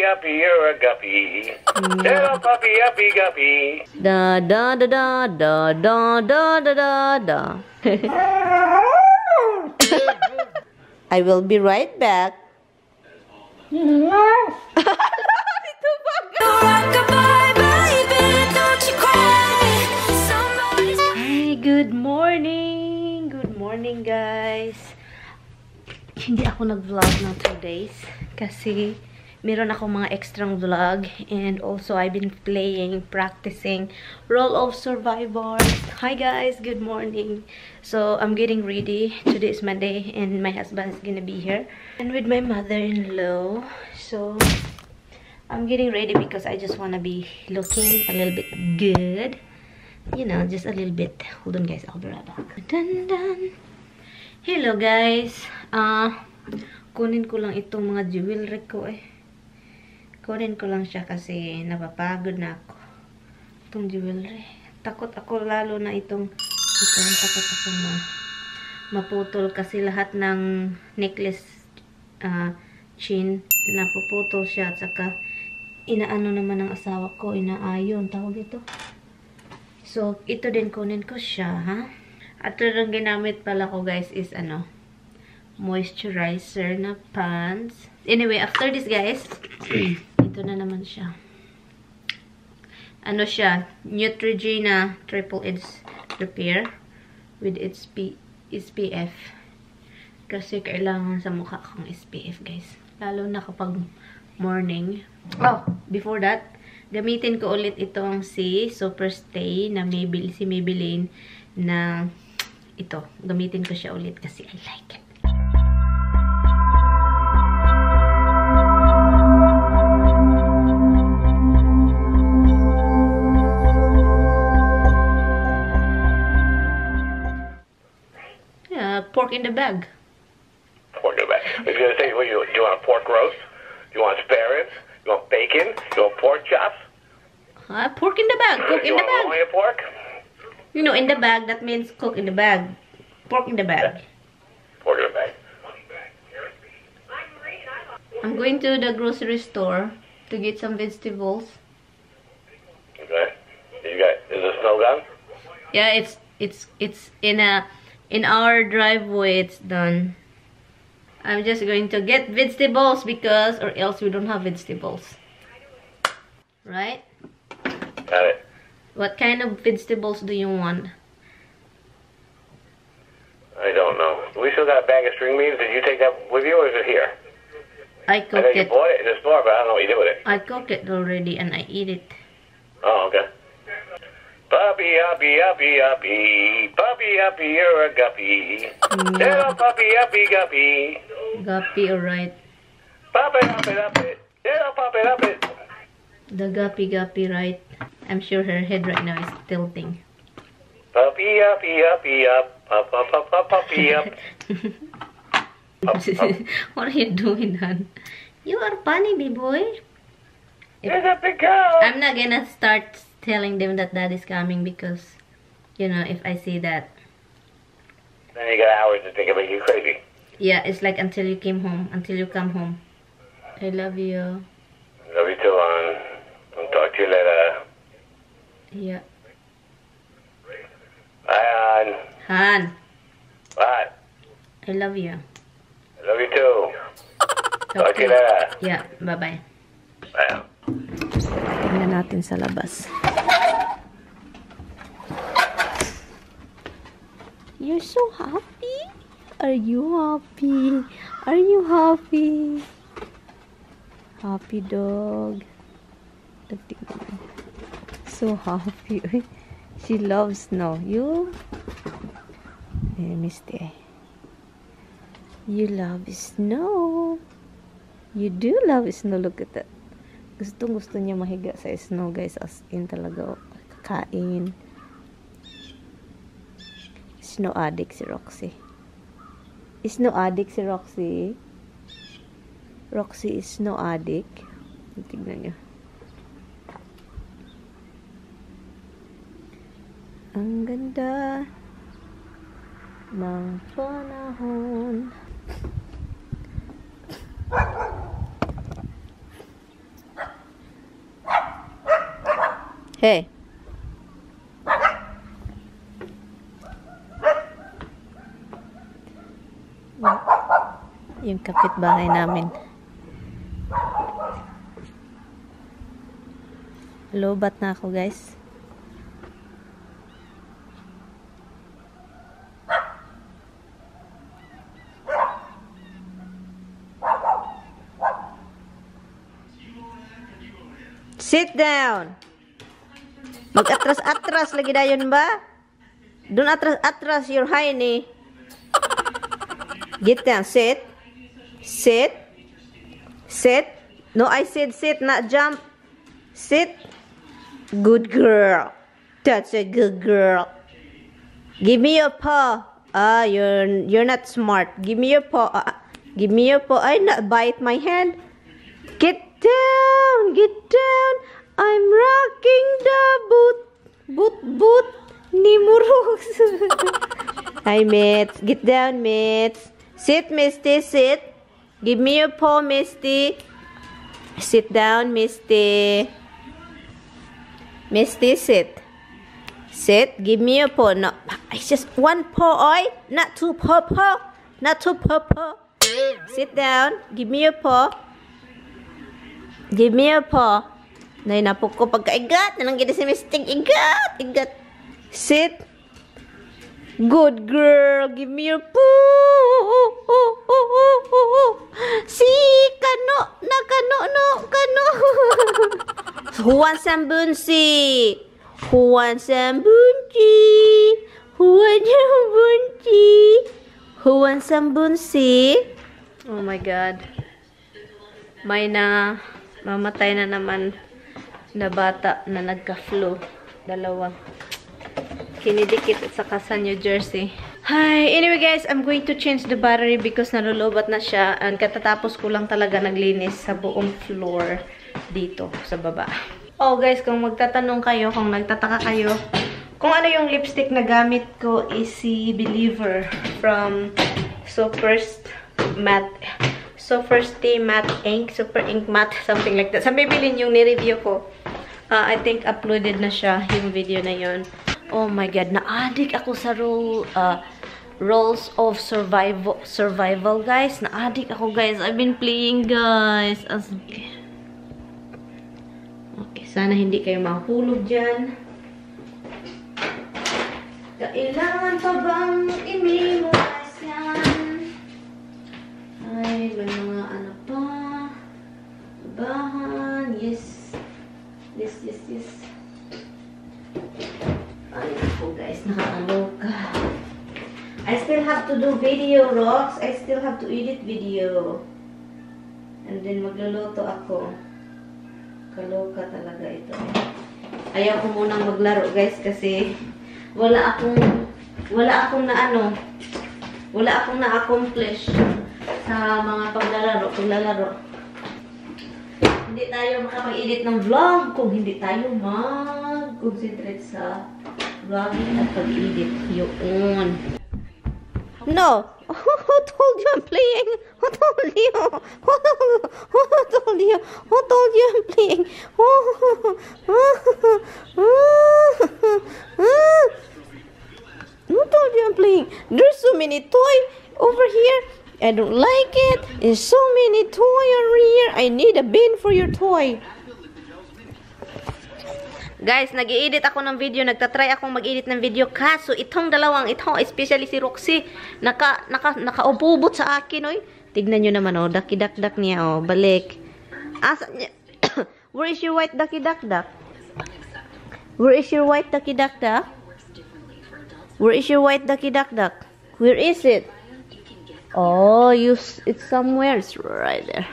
uppy, you're a guppy. Little puppy, uppy, guppy. Da da da da da da da da da da. I will be right back. Hey, good morning! Good morning, guys. Hindi ako nag-vlog ng 2 days kasi meron ako mga extrang vlog, and also I've been practicing Role of Survivor. Hi guys, good morning. So I'm getting ready. Today is Monday and my husband is gonna be here and with my mother-in-law. So I'm getting ready because I just wanna be looking a little bit good. You know, just a little bit. Hold on guys, I'll be right back. Dun, dun. Hello guys. Kunin ko lang itong mga jewelry ko eh. Kunin ko lang siya kasi napapagod na ako. Itong jewelry. Takot ako lalo na takot ako maputol kasi lahat ng necklace chain napuputol siya at saka inaano naman ng asawa ko, inaayon tawag ito. So ito din kunin ko siya, ha? At yung ginamit pala ko guys is moisturizer na pants. Anyway, after this guys, ito na naman siya. Ano siya? Neutrogena Triple Edge Repair with its SPF. Kasi kailangan sa mukha kong SPF guys. Lalo na kapag morning. Oh, before that, gamitin ko ulit itong si Superstay na Maybelline na ito. Gamitin ko siya ulit kasi I like it. Pork in the bag. Pork in the bag. I was going to say, do you want a pork roast? Do you want spare ribs? You want bacon? You want pork chops? Pork in the bag. Cook in the bag. You want pork? You know, in the bag, that means cook in the bag. Pork in the bag. Pork in the bag. I'm going to the grocery store to get some vegetables. Okay. Is the snow gone? Yeah, it's in our driveway. It's done. I'm just going to get vegetables because or else we don't have vegetables. Right? Got it. What kind of vegetables do you want? I don't know. We still got a bag of string beans. Did you take that with you or is it here? I I cooked know you it. bought it in the store, but I don't know what you did with it. I cooked it already and I eat it. Oh, okay. Puppy, uppy, uppy, uppy. Puppy, uppy, you're a guppy. Little puppy, uppy, guppy. Guppy, alright. Puppy, uppy, uppy. Little puppy, uppy. The guppy, right? I'm sure her head right now is tilting. Puppy, uppy, uppy, up. Up, up, up, up, puppy, up. What are you doing, hon? You are funny, B-boy. There's a big girl. I'm not gonna start telling them that dad is coming because, you know, if I say that. Then you got hours to think about you crazy. Yeah, it's like until you come home. I love you. Love you too, I'll talk to you later. Yeah. Bye, Han, Bye. I love you. I love you too. Talk to you later. Yeah, bye-bye. Bye. Tingnan natin sa labas. You're so happy? Are you happy? Are you happy? Happy dog. So happy. She loves snow. You? Misty. You love snow. You do love snow. Look at that. Gusto niya mahiga sa snow, guys. As in talaga. Kakain. Snow addict si Roxy. Snow addict si Roxy. Roxy is snow addict. Tignan niyo. Ang ganda ng panahon. Hey. Yung kapitbahay namin. Lobat na ako, guys. Sit down. Mag-atras-atras lagi dayon ba? Don't atras-atras your hiney. Get down. Sit. Sit. Sit. No, I said sit, not jump. Sit. Good girl. That's a good girl. Give me your paw. Ah, you're not smart. Give me your paw. Give me your paw. I not bite my hand. Get down. Get down. I'm rocking the boot. Boot. Ni Murux. Hi, mates. Get down, mates. Sit, Misty. Sit. Give me your paw, Misty. Sit down, Misty. Misty, sit. Sit. Give me your paw. No, it's just one paw, oi. Not two paw. Not two paw. Sit down. Give me your paw. Give me your paw. Nay, napok ko pagkaigat. Nanang gina si Misty. Igat. Sit. Good girl. Give me your paw. See, kano. Who wants some bunsi? Who wants some bunsi? Who wants some bunsi? Oh my God. May mamatay na naman na bata na nagka-flu. Dalawa. Kinidikit at saka sa New Jersey. Hi! Anyway guys, I'm going to change the battery because nalulobat na siya. And katatapos ko lang talaga naglinis sa buong floor dito sa baba. Oh guys, kung magtatanong kayo, kung nagtataka kayo, kung ano yung lipstick na gamit ko is si Believer from Super Stay Matte Ink, Super Ink Matte, something like that. Sa bibilin yung ni-review ko. I think uploaded na siya, yung video na yon. Oh my God, na-addict ako sa Rules of Survival, guys. Na-addict ako, guys. I've been playing, guys. Okay, sana hindi kayo mahulog dyan. Kailangan pa bang i-memorize yan? Ay, may mga ano pa. Bahan. Yes. Ay, ako guys, nakakaloka. I still have to do video, Rox. I still have to edit video. And then magluluto ako. Kaloka talaga ito. Ayaw ko munang maglaro, guys, kasi wala akong na-accomplish sa mga paglalaro. Hindi tayo makapag-edit ng vlog kung hindi tayo mag-concentrate sa vlogging at pag-edit. Yun. No! Who told you I'm playing? Who told you? Who told you? Who told you I'm playing? Who told you I'm playing? There's so many toys over here. I don't like it. There's so many toys over here. I need a bin for your toy. Guys, nag-i-edit ako ng video. Nagtatry akong mag-edit ng video. Kaso, itong dalawang ito, especially si Roxy, nakaububot sa akin, oy. Tignan nyo naman, oh. Daki-dak-dak niya, oh. Balik. Asa niya? Where is your white daki-dak-dak? Where is your white daki-dak-dak? Where is your white daki-dak-dak? Where is it? Oh, it's somewhere. It's right there.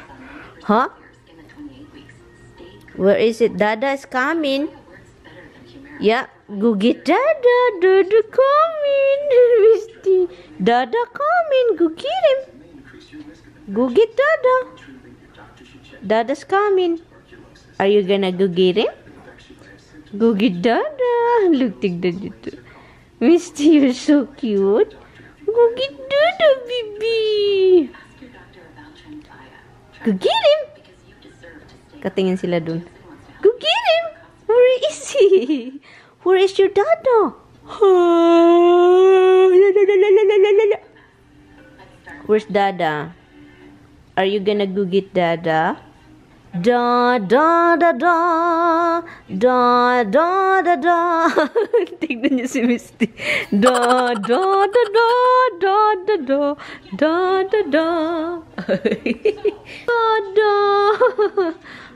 Huh? Where is it? Dada is coming. Yeah, go get Dada. Dada coming. Dada coming. Go get him. Go get Dada. Dada's coming. Are you gonna go get him? Go get Dada. Look, take that. Misty, you're so cute. Go get Dada, baby. Go get him. Katingin sila dun. Go get him. Where is he? Where is your dada? Where's dada? Are you gonna go get dada? Da da da da da da da da. Tignan niyo si Misty. Da da da da da da da da da da. Dada,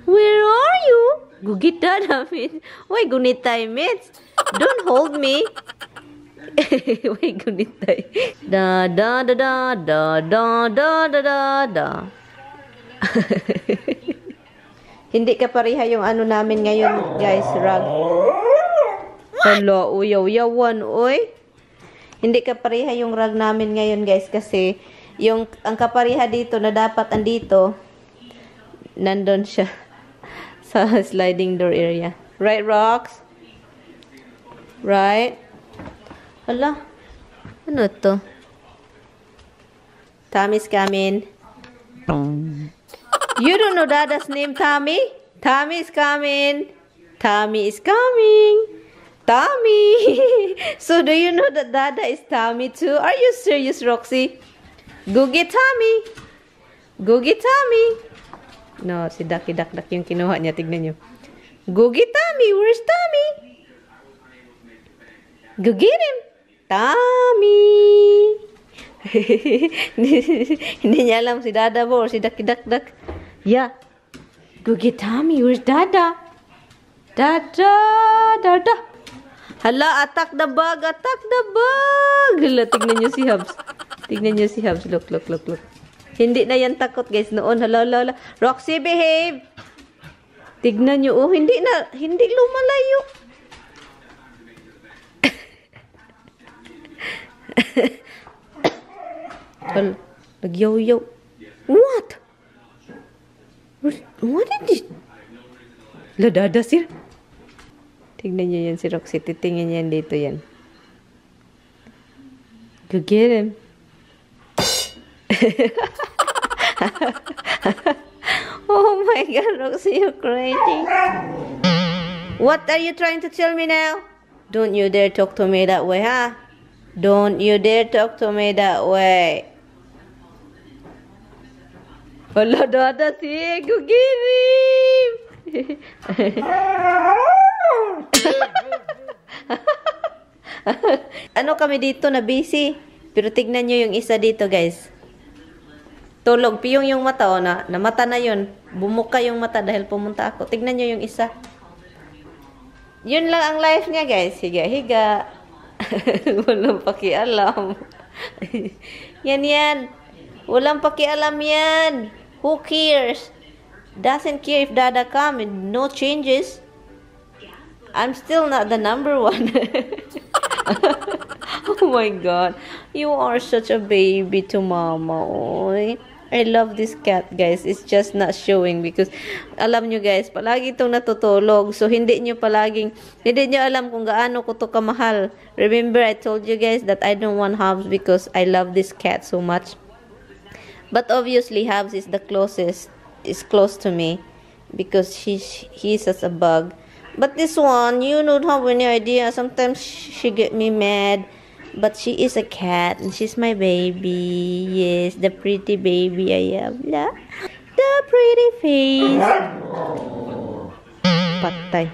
where are you? Go get dada, Mitch. Why gunit tayo, Mitch? Don't hold me. Why gunit tayo? Da da da da da da da da da da. Hindi ka pareha yung ano namin ngayon, guys, rag. Hala, uyaw-yawan, oy. Hindi ka pareha yung rag namin ngayon, guys, kasi ang kapareha dito na dapat andito, nandun siya sa sliding door area. Right, Rox? Right? Hala, ano to? Tommy's coming. You don't know Dada's name, Tommy? Tommy is coming. Tommy is coming. Tommy. So, do you know that Dada is Tommy too? Are you serious, Roxy? Go get Tommy. Go get Tommy. No, si Ducky Duck Duck yung kinuha niya. Tignan niyo. Go get Tommy. Where's Tommy? Go get him. Tommy. Hindi niya alam si Dada ba or si Ducky Duck Duck. Yeah. Go get Tommy. Where's Dada? Dada. Dada. Hala, attack the bug. Attack the bug. Hala, tignan niyo si Hubs. Tignan niyo si Hubs. Look, look, look, look. Hindi na yan takot, guys. Noon, hala, hala, hala. Roxy, behave. Tignan niyo. Oh, hindi lumalayo. Hala, nagyaw-yaw. What? What is it? La, Dada, sir. Tignan niyo yan si Roxy. Titingin yan dito yan. Go get him. Oh my God, Roxy, you're crazy. What are you trying to tell me now? Don't you dare talk to me that way, huh? Don't you dare talk to me that way. Hala, Dada, si go get him. Ano kami dito na busy. Pero tignan nyo yung isa dito, guys. Tulog, piyong yung mata, o namata na yun. Bumuka yung mata dahil pumunta ako. Tignan nyo yung isa. Yun lang ang life niya, guys. Higa-higa. Walang pakialam. Yan. Walang pakialam yan. Who cares? Doesn't care if Dada come. No changes. I'm still not the number one. Oh my God. You are such a baby to Mama. Oy. I love this cat, guys. It's just not showing because alam nyo, guys, palagi itong natutulog. So, hindi nyo alam kung gaano ko to kamahal. Remember, I told you guys that I don't want Hubs because I love this cat so much. But obviously, Hubs is close to me because he's as a bug. But this one, you don't have any idea. Sometimes she get me mad. But she is a cat and she's my baby. Yes, the pretty baby I have. La. The pretty face. Patay.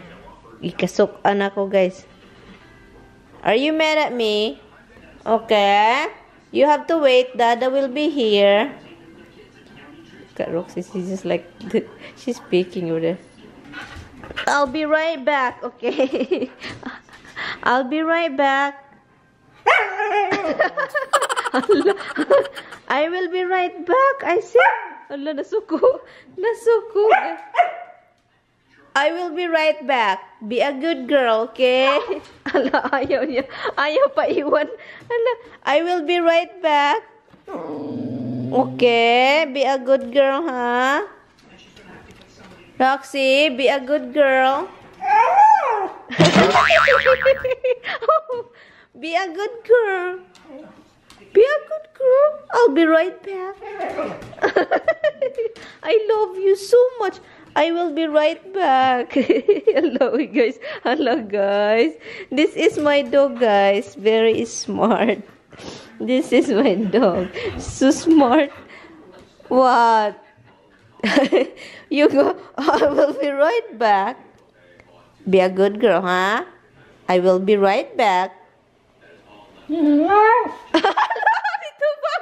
Ikasok-an ako, guys. Are you mad at me? Okay. You have to wait. Dada will be here. Roxy, she's just like, she's speaking over there. I'll be right back, okay? I'll be right back. I will be right back. I said, ala, nasuko. I will be right back. Be a good girl, okay? Ala, ayaw niya. Ayaw pa iwan. Ala, I will be right back. Okay, be a good girl, huh? Roxy, be a good girl. Be a good girl. Be a good girl. I'll be right back. I love you so much. I will be right back. Hello, guys. Hello, guys. This is my dog, guys. Very smart. This is my dog. So smart. What? You go. I will be right back. Be a good girl, huh? I will be right back. Ito ba?